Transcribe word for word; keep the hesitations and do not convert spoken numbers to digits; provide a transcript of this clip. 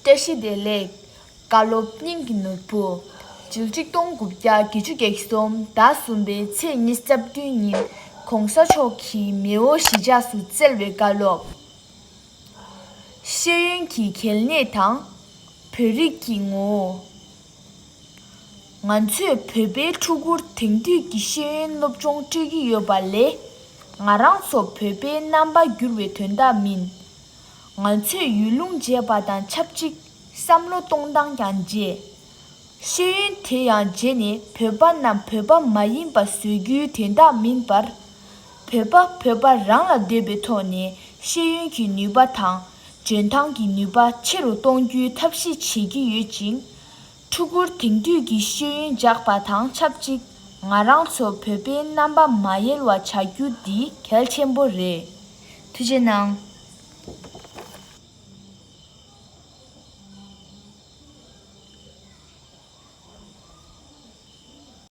བཀྲ་ཤིས་བདེ་ལེགས། བཀའ་སློབ་སྙིང་གི་ནོར་བུ། ཕྱི་ལོ་ཆིག་སྟོང་དགུ་བརྒྱ་བརྒྱད་ཅུ་གྱ་གསུམ་ཟླ་གསུམ་པའི་ཚེས་ཉི་ཤུ་རྩ་བདུན་ཉིན་༸གོང་ས་མཆོག་གིས་མེས་པོ་གཞིས་ཆགས་སུ་བསྩལ་བའི་བཀའ་སློབ། ཤེས་ཡོན་གྱི་གལ་གནད་དང་། བོད་རིགས་ཀྱི་ངོ་བོ། ང་ཚོས་བོད་པའི་ཕྲུ་གུར་དེང་དུས་ཀྱི་ཤེས་ཡོན་སློབ་སྦྱོང་སྤྲོད་ཀྱི་ཡོད་པ་ལས། ང་རང་ཚོ་བོད་པའི་རྣམ་པ་འགྱུར་བའི་དོན་དག་མིན། ང་ཚོས་ཡུལ་ལུང་བརྗེས་པ་དང་ཆབས་ཅིག་བསམ་བློ་གཏོང་སྟངས་ཀྱང་བརྗེས། ཤེས་ཡོན་དེ་ཡང་བརྗེས་ནས་བོད་པ་རྣམས་བོད་པ་མ་ཡིན་པ་བཟོ་རྒྱུའི་དོན་དག་མིན་པར། བོད་པ་བོད་པ་རང་ལ་འདོད་པའི་ཐོག་ནས་ཤེས་ཡོན་གྱི་ནུས་པ་དང་། འཇོན་ཐང་གི་ནུས་པ་ཆེ་རུ་གཏོང་རྒྱུའི་ཐབས་ཤེས་བྱེད་ཀྱི་ཡོད་ཅིང་། ཕྲུ་གུར་དེང་དུས་ཀྱི་ཤེས་ཡོན་འཇགས་པ་དང་ཆབས་ཅིག་ང་རང་ཚོ་བོད་པའི་རྣམ་པ་མ་ཡལ་བ་བྱ་རྒྱུ་འདི་གལ་ཆེན་པོ་རེད། ཐུགས་རྗེ་གནང་།